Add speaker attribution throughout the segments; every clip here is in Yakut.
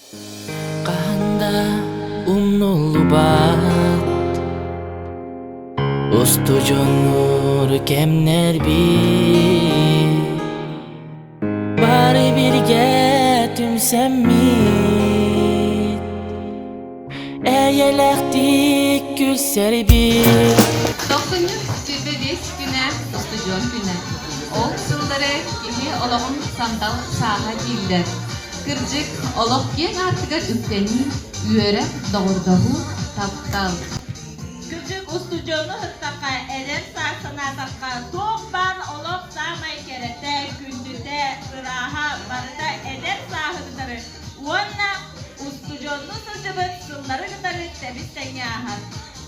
Speaker 1: Хаһан да умнуллубат устудьуоннуур кэмнэрбит Бары бииргэ түмсэммит Эйэлээхтик күлсэрбит
Speaker 2: Тохсунньу 25 күнэ устудьуон күнэ. Ол сыллары киһи олоҕун сандал сааһа дииллэр. Кырдьык, олох киэҥ аартыгар үктэнии, үөрэх, доҕордоһуу, таптал.
Speaker 3: Кырдьык, устудьуону ыһыктахха, эдэр саас санаатахха, туох баар олох саамай кэрэтэ, күндүтэ, ырааһа барыта эдэр сааһы кытары уонна устудьуоннуу сылдьыбыт сыллары кытары тэбис-тэҥҥэ ааһар.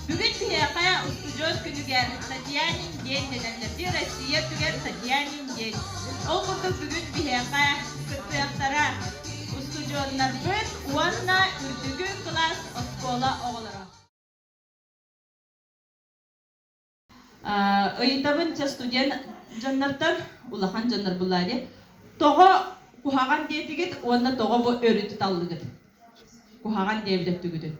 Speaker 3: Бүгүн биһиэхэ устудьуон күнүгэр Татьянин диэн дэнэллэрдии Россия түгэр Татьянин диэн. Ол курдук бүгүн биһиэхэ кыттыахтара устудьуоннарбыт уонна үрдүкү кылаас оскуола оҕолоро.
Speaker 4: Ыйытабын чэ студент дьоннортон, улахан дьоннор буллаа дии. Тоҕо куһаҕан диэтигит уонна тоҕо бу өрүтү таллыгыт? Куһаҕан диэбит өттүгүтүн.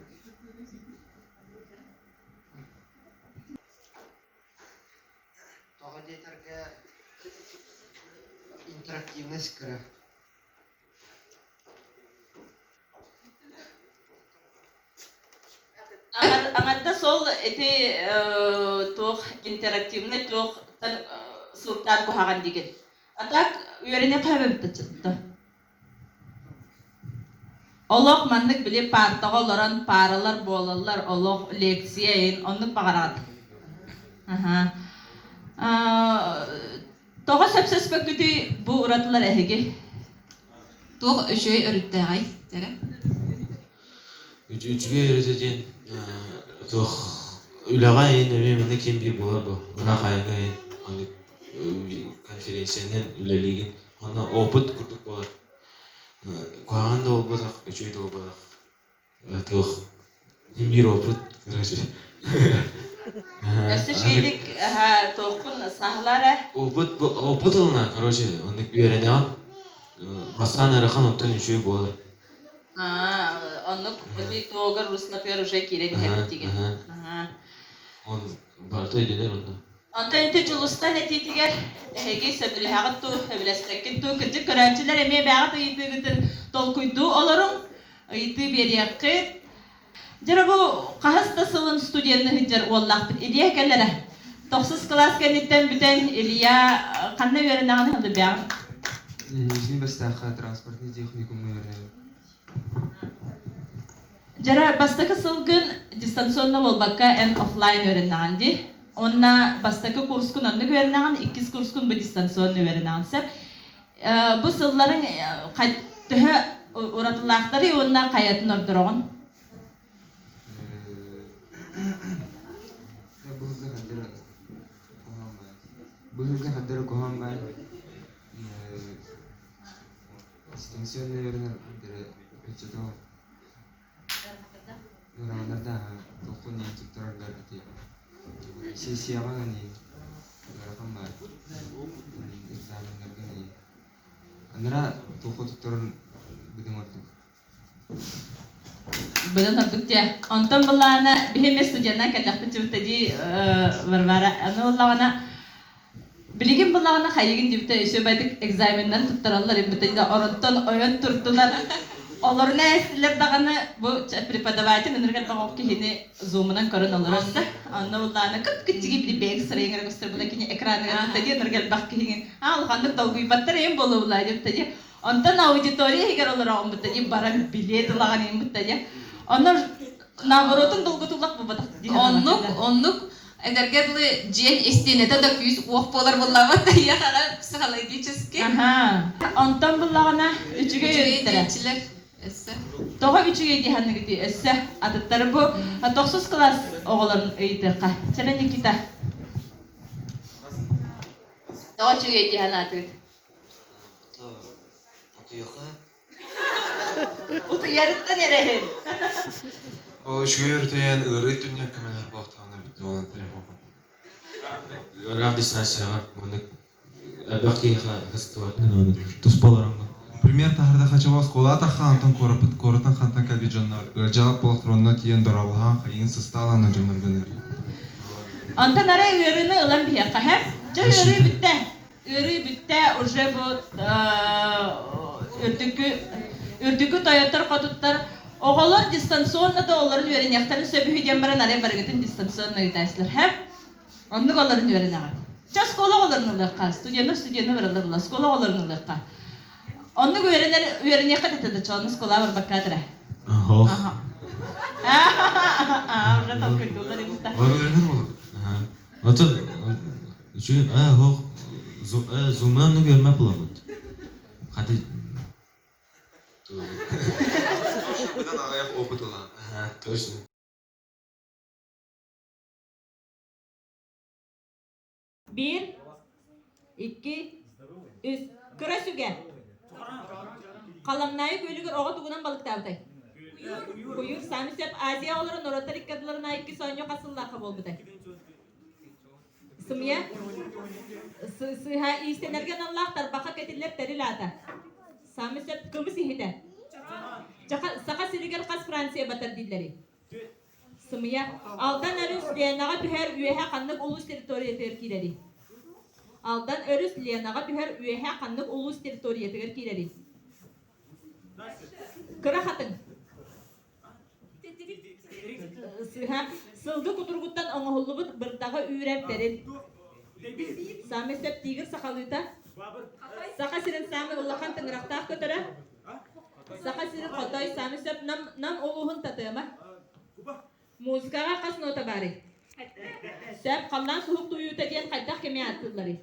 Speaker 5: Тоҕо диэтэргэ интерактивность кыра.
Speaker 4: Аҥардас ол ити туох интерактивнай туох сылтаан куһаҕан диигин. А так үөрэниэххэ эбэбит Олох маннык били паартаҕа олорон пааралар буолаллар, олох лекция иһин оннук баҕараҕыт. Аха. Тоҕо сөпсөспөккүтүй бу уратылар эһиги?
Speaker 2: Туох үчүгэй өрүттээҕий дэрэ?
Speaker 6: Үчүгэй өрүтэ диэн туох үлэҕэ иһин эмиэ манна ким биир буолар бу ыраах айаҥҥа иһин маннык конференциянан үлэлиигин уонна опыт курдук буолар куһаҕан да буолбатах үчүгэй да буолбатах туох биир опыт короче
Speaker 4: Өссө үчүгэйдик туоххун саһылар
Speaker 6: опыт опыт ылына короче оннук үөрэнэҕин бастаан ыарахан онтон үчүгэй буолар
Speaker 4: Оннук ити туогар руслатыгар уже киирэн иһэбит дигин.
Speaker 6: Он барыта өйдөнөр онно.
Speaker 4: Онтон ити Дьулустан этиитигэр эһиги сөбүлэһэҕит дуу, сөбүлэспэккит дуу, кырдьык көрөөччүлэр эмиэ бэйэҕит ыйытыыгытын толкуйдуу олоруҥ, ыйытыы биэриэххит. Дьэ бу хаһыс да сылын студенны сылдьар уоллаахпыт Илья кэлэрэ. Тохсус кылаас кэнниттэн бүтэн Илья ханна үөрэнэҕин хандыбэҕин?
Speaker 7: Нижний Бастаахха транспортный техникумҥа үөрэнэбин.
Speaker 4: Дьара бастакы сылгын дистанционно буолбакка эн офлайн үөрэннэҕин дии. Уонна бастакы курскун оннук үөрэнэҕин, иккис курскун бу дистанционно үөрэнэҕин сөп. Бу сылларыҥ төһө уратылаахтарый уонна хайатын ордороҕун?
Speaker 7: Быһылга хардары куһаҕан баар. Быһылга хардары куһаҕан баар. Дистанционно үөрэнэр хардары оччотоо Ыарааннар туоххун иһин туттараргар ити сессияҕа иһин ыарахан баар экзаменнарга иһин анараа туохха туттаран быдан ордук
Speaker 4: Быдан ордук дии. Онтон былаана биһи эмиэ студеннан кэллэхпит дьыбыта дии Варвара. Аны буоллаҕына Билигин буллаҕына хайыгын диэбитэ үчүгэйдик экзаменнан туттараллар эбит да оронтон ойон турдулар. Олоруна эстилэр даҕаны бу преподаватель ынырык элбэх ол киһини зумунан көрөн олорор да. Онно буллаҕына кып-киччиги били бэйэҥ сырайыҥ көстөр була кини экраныгар тутта дии ынырык элбэх киһиҥин аа улаханнык долгуйбаттар эйэн буолуо булаа диэбитэ дии. Онтон аудитория иһигэр олороҕун бутта дии баран билиэт ылаҕын иһин бутта дии. Онно наоборотун долгутуулах буолбатах дии
Speaker 2: Оннук, оннук Эдэргэ дылы дьиэҥ истиэнэтэ да күүс-уох буолар буоллаҕа тайахаҕа психологически.
Speaker 4: Аха. Онтон буллаҕына үчүгэй
Speaker 2: Үчүгэй
Speaker 4: өрүттэрэ.
Speaker 2: диэччилэр өссө.
Speaker 4: Тоҕо үчүгэй дии саныгытый өссө атыттары бу тохсус кылаас оҕолорун ыйытыахха. Чэрэ Никита. Тоҕо үчүгэй дии санаатыгыт?
Speaker 5: Утуйуха
Speaker 4: Утуйарыттан эрэһин.
Speaker 6: Ол үчүгэй өрүтүйэн ыарыы түннэр көмөлөһөр буолтаҕына бүтүн телефон. Ыраах дистанцияҕа маннык элбэх киһиэхэ сыстыбатын туспа олороҥҥун.
Speaker 8: Пример таһырда хачаба оскуола тахха антон куораппыт куораттан хантан кэлбит дьоннор ыалдьаалап буолахтар онно тиийэн дорооболоһон хайыын сыстаалаана дьоннор гынар.
Speaker 4: Онтон арай ыарыыны ылан биһиэххэ һэ? Дьэ ыарыы бүттэ. Ыарыы бүттэ уже бу үрдүкү үрдүкү тойоттор хотуттар оҕолор дистанционно да олорун үөрэниэхтэрин сөп үһү диэн баран арай барыгытын дистанционно ыытааччылар һэ? Оннук олорун үөрэнэҕит. Чэ оскуола оҕолорун ылыахха, студеннар студенна бараллар була, оскуола оҕолорун ылыахха. Оннук үөрэнэр үөрэниэххэ да да чону оскуолаҕа барбакка атыра.
Speaker 6: Ох.
Speaker 4: Уже толкуйдуулар эбит да.
Speaker 6: Үөрэнэр буолабыт. Отон үчүгэй ох зумынан үөрмэ буолабыт. Хаты
Speaker 8: Быдан аҕыйах опыт ылан.
Speaker 6: Точно.
Speaker 3: Биир, икки, үс. Кыра сүгэ. Халамнаайы күөлүгэр оҕо тугунан балыктаабытай? Куйуур саамай сөп Азия оҕолоро норуоттар икки ардыларына икки соонньу хас сыллаахха буолбутай? Сымыйа? Сыыһа иистэнэргэ аналлаах тарбахха кэтиллэр тэрил аата. Саамай сөп кымыс иһитэ. Саха сиригэр хас Франция батар дииллэрий? Сымыйа. Алдан өрүс Ленаҕа түһэр үөһэ ханнык улуус территориятыгар киирэрий? Алдан өрүс Ленаҕа түһэр үөһэ ханнык улуус территориятыгар киирэрий? Кыра хатыҥ. Сыһа. Сылгы кутуругуттан оҥоһуллубут бырдаҕы үүрэр тэрил. Саамай сөп тигр сахалыыта. Саха сирин саамай улахан тыҥырахтаах көтөрө. Саха сирин хотой саамай сөп Нам, Нам улууһун татыама. Музыкаҕа хас нота баарый? Сөп, халлаан суһуктуйуута диэн хайдах кэми ааттыылларый?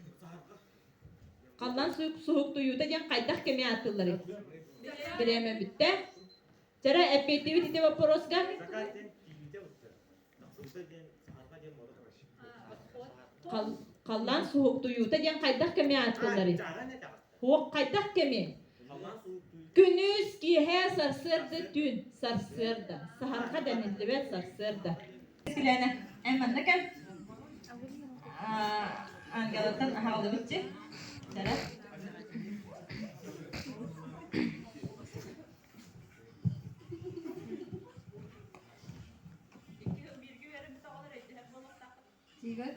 Speaker 3: Халлаан суһуктуйуута диэн хайдах кэми ааттыылларый? Бириэмэ бүттэ. Чара эппиэттиибит ити боппуруоска? Халлаан суһуктуйуута диэн хайдах кэми ааттыылларый? Хуох хайдах кэми? Күнүс, киэһэ, сарсыарда, түүн. Сарсыарда. Саһарҕа дэниллибэт сарсыарда.
Speaker 4: Килээнэ, эн манна кэл. Ангелаттан аһаҕалыбытчы. Дара.
Speaker 2: Тигр.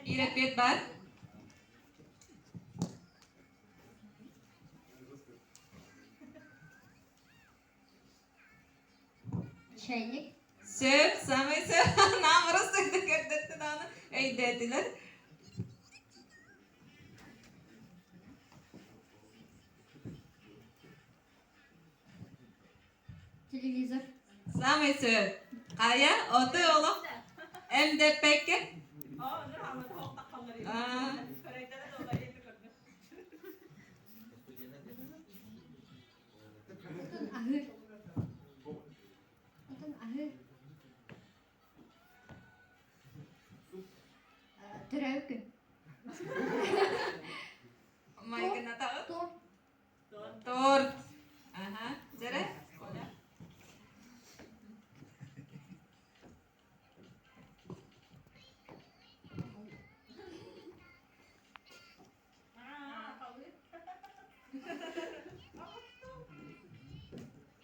Speaker 2: Биир бар.
Speaker 9: Чайник.
Speaker 2: Сөп, самый сөп. Наамырыс көрдөттү даҕаны өйдөөтүлэр.
Speaker 9: Телевизор.
Speaker 2: Самый сөп. Хайа, отой олох МДП-ке.
Speaker 9: Отон аһыыр. Отон аһыыр. Төрөөбүт күн.
Speaker 2: Майгынатаҕыт?
Speaker 9: Торт.
Speaker 2: Торт. Аха. Дьэрэ?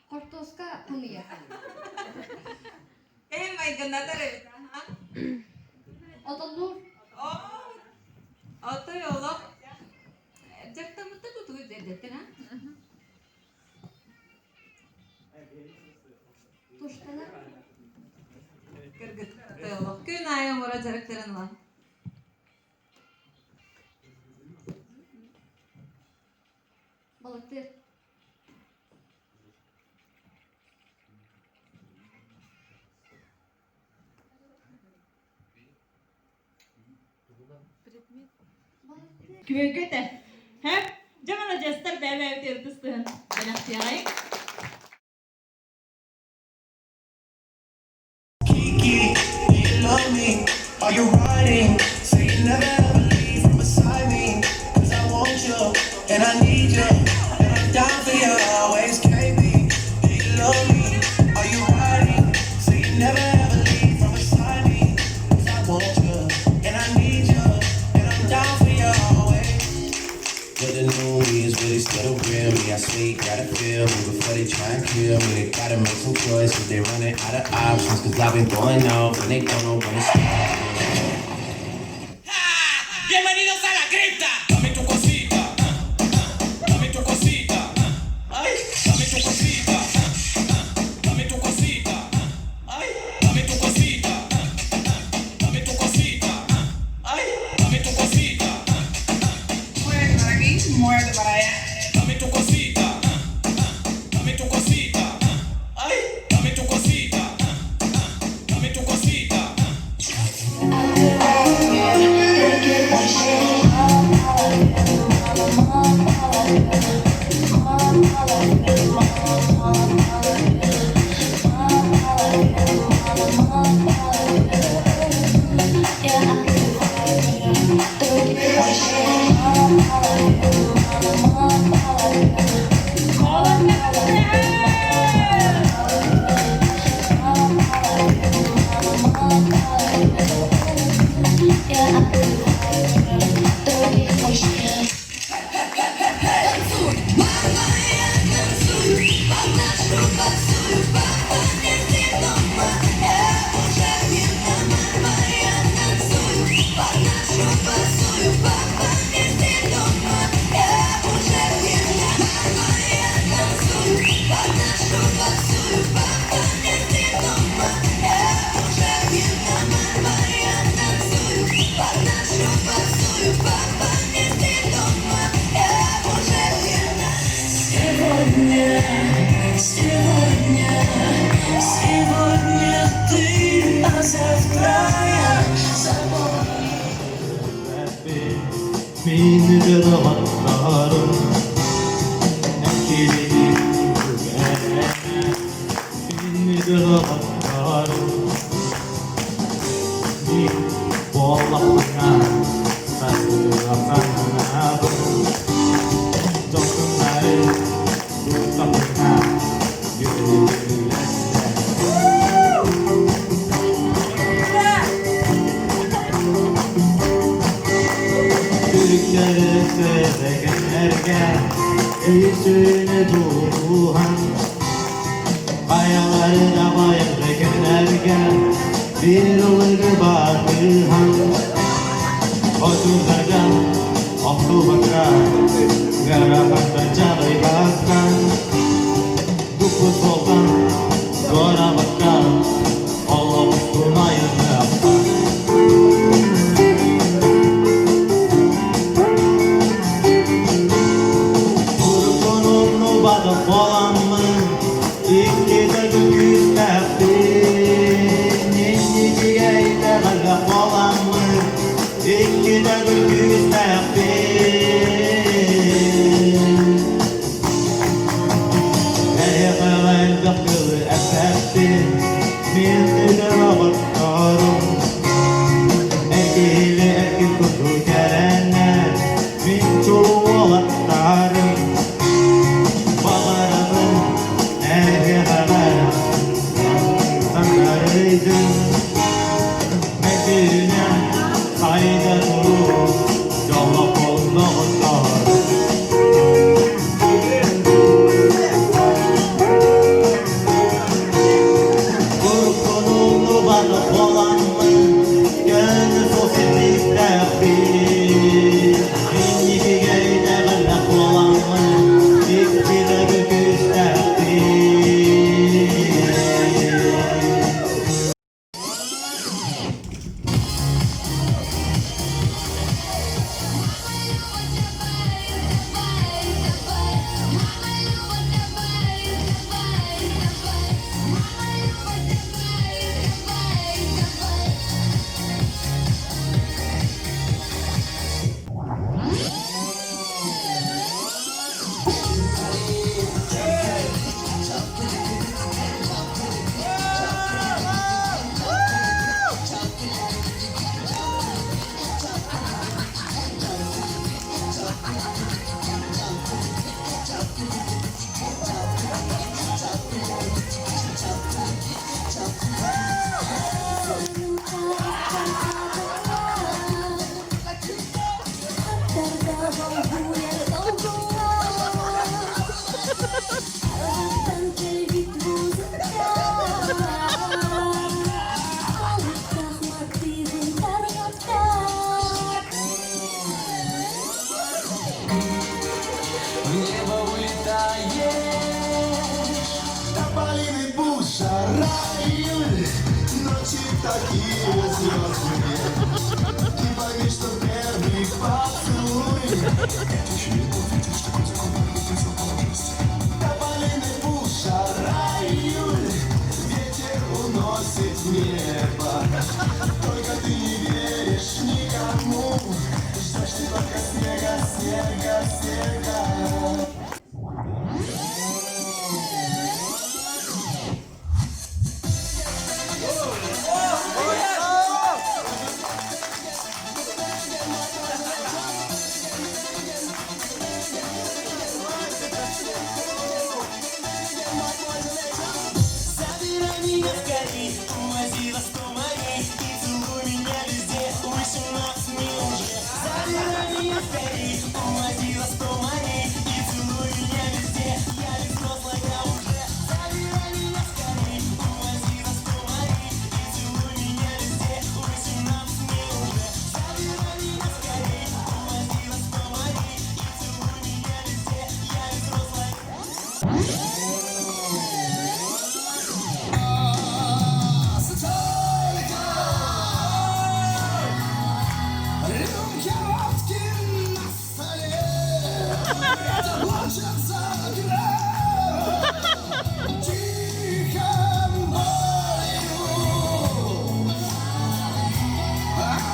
Speaker 9: Хортуоска хомуйар.
Speaker 2: Кэһин майгынатар эбит. Аха.
Speaker 9: Отоннуур.
Speaker 2: Оо, отой олох Дьахтаммыта тутугу дэрдэттэн а?
Speaker 9: Туштанар.
Speaker 2: Кыргыттар олох күн аайы оҥоро дьарыктарын ылан.
Speaker 9: Балыктыыр.
Speaker 3: Күөгү этэ. Һэ? Дьэ маладьыастар бэйэ-бэйэбит ырытыстыһын бэлэхтиэҕэй.
Speaker 10: Kiki, do you love me? Are you riding? Say you never ever leave from beside me. 'Cause I want you and I need you. And I'm down for you always, KB. Do you love me? Are you riding? Say you never ever leave from beside me. 'Cause I want you and I need you. And I'm down for you always. But the new me is really still try and kill me. They gotta make some choices. They running out of options. Cause I've been going off and they don't know when to stop.
Speaker 11: Bienvenidos a la cripta. Dame tu cosita, dame tu cosita, ay, dame tu cosita, dame tu cosita, ay, dame tu cosita, dame tu cosita, ay, dame tu cosita,
Speaker 12: Muévete para aquí, muévete para allá.
Speaker 11: dame tu cosita, dame tu cosita, ay, dame tu cosita, dame tu cosita.
Speaker 1: Сегодня, сегодня, сегодня ты, а завтра я забыл.
Speaker 6: Мин дылаттарым Экилин Мин дылаттарым Мин буоллахпына Сасыла Дьоннору туттахпына Үөрүүлэстэ Türklere sevegenlerge Üstüne duruhan Kayalarına bayırgenlerge Bir ılıgı bakıhan Oturdaga Oktubakra Garabakta Çalıbakka Dupuz boltan Gorabakka Olopun ayını Урукунумну батып боламмын Икки күүстээхпин Инникигэ итэҕэллээх буоламмын Икки төгүл күүстээхпин.
Speaker 10: Такие звезды. Ты пойми, что первый поцелуй. Это еще не был видишь, такой закон противоположности. Тополиный пух, жара июль, ветер уносит небо. Только ты не веришь никому, ждешь ты только снега, снега, снега. Забирай меня скорей, увози за сто морей И целуй меня везде, 18 мне уже. Забирай меня скорей, увози за сто морей И целуй меня везде, я ведь взрослая уже. Забирай меня скорей, увози за сто морей И целуй меня везде, 18 мне уже. Забирай меня скорей, увози за сто морей И целуй меня везде, я ведь взрослая. Рюмки водки на столе, это плачет за Тихо болью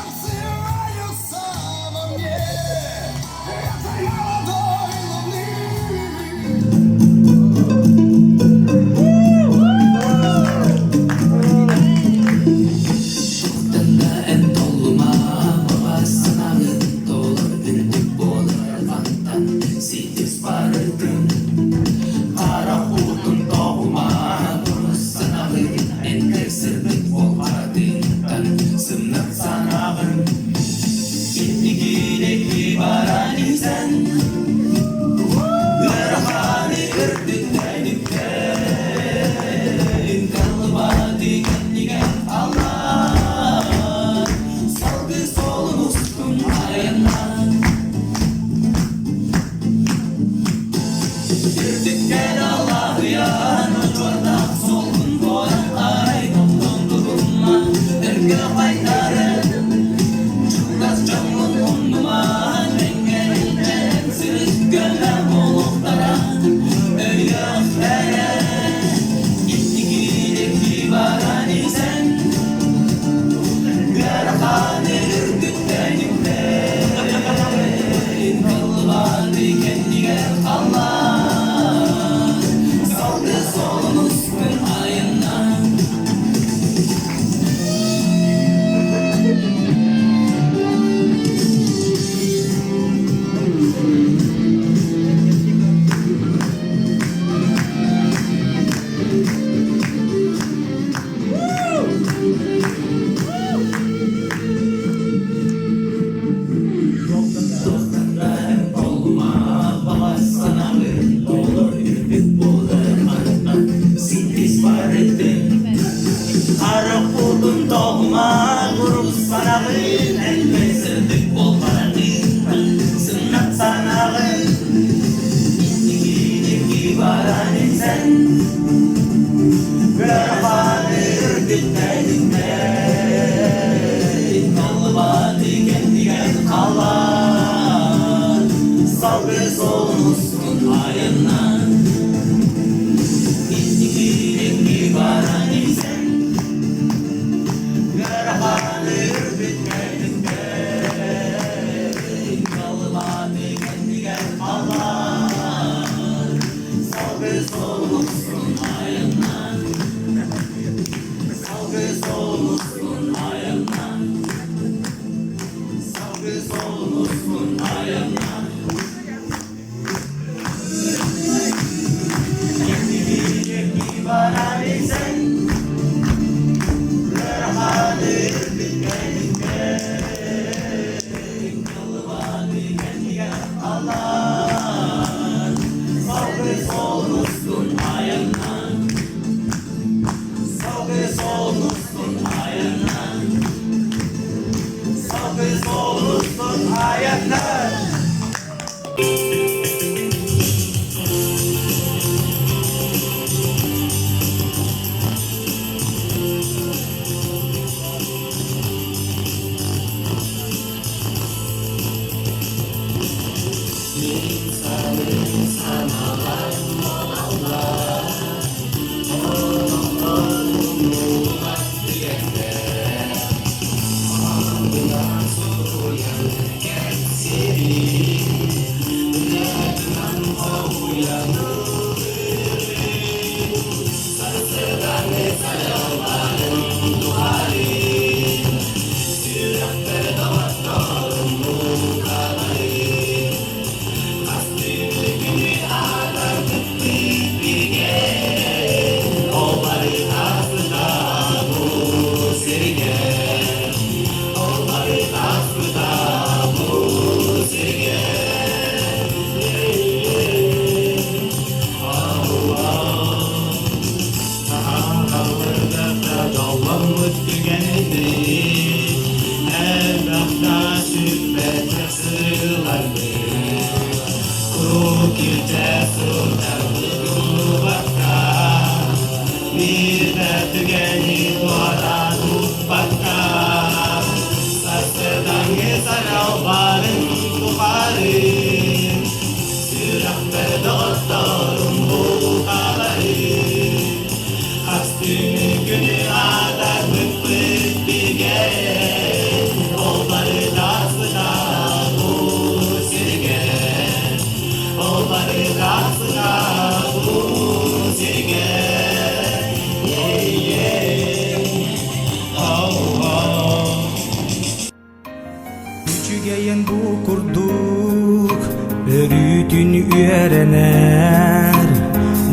Speaker 10: отзываются во мне этой молодой луны.
Speaker 1: Туохтан эн толлума, баҕа санааҕын толор үрдүк буолар хантан ситис барытын. Харах уутун тоҕума, курус санааҕын эн сырдык буолбатыттан сымнат санааҕын. Инникидэки баран иһсэн, ыараханы үрдүттэн үктээн, калыбаты кэннигэр аллан, салгы суолун устун айаннаан. Үрдүктэн аллаһыйан, удьуордаах суолгун буолан арай тохтон өргө хайтарын, чугас дьоҥҥун умнуман, мэҥҥэринэн сырыт көнө буолуохтара, өйүөхтэрэ. Инникидэки баран иһсэн, ыараханы үрдүктэн үктээн, кылбааты кэннигэр халлаан, салгы суолун устун айаннаан. Туохтан толлума, баҕа санаабын толор үрдүк буолар мантан ситис барытын. Харах уутун тоҕума, курус санаҕын, элбэх сырдык буолбатыттан сымнат санаҕын. Инникидэки баран иһсэн, ыараханы үрдүттэн үктээн, талбаты кэннигэр халаан, салгы суолун устун айаннаан. Инникидэки баран иһсэн, ыараханы үрдүттэн үктээн, талбаты кэннигэр халаан, салгы суолун устун айаннаан. Салгы суолун устун айаннаан. Салгы суолун устун айаннаан. Инникидэки баран иһсэн, ыараханы үрдүттэн үктээн, кылбаны кэннигэр халаан, салгы суолун устун айаннаан. Салгы суолун устун айаннаан.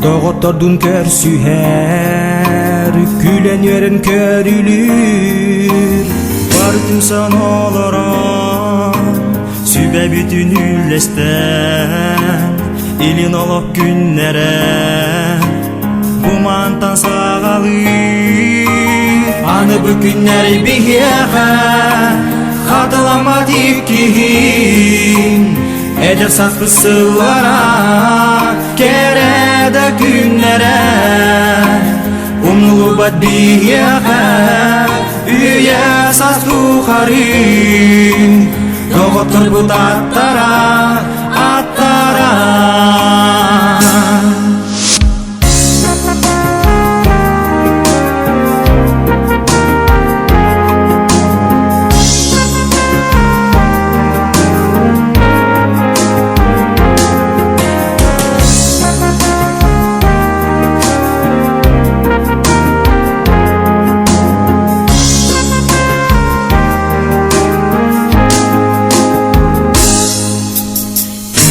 Speaker 10: Доҕоттордун көрсүһэр, күлэн-үөрэн көрүлүүр. Бары түмсэн олорон, сүбэбитин үллэстэн, илин олох күннэрэ бу мантан саҕалыыр. Аны бу күннэри биһиэхэ хатыламмат иккиһин Эдэр сахпыт сыллара, кэрэ да күннэрэ, умнуллубат биһиэхэ, үйэ саас тухары, доҕотторбут аттара, аттара.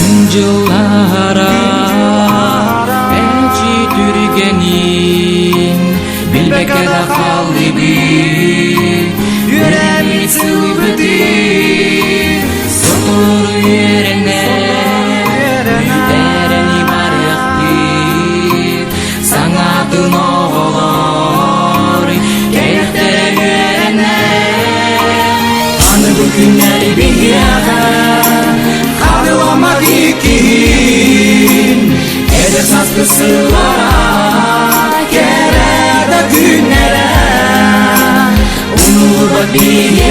Speaker 13: Күн-дьыллара эчи түргэнин билбэккэ да хааллыбыт үөрэммит сылбытын сотору үөрэнэн бүтэрэн барыахпыт саҥатын оҕолор кэлиэхтэрэ үөрэнэн
Speaker 10: Аны бу күннэри биһиэхэ хатыламмат иккиһин эдэр сааскы сыллара кэрэ да күннэрэ умнуллубат биһиэхэ.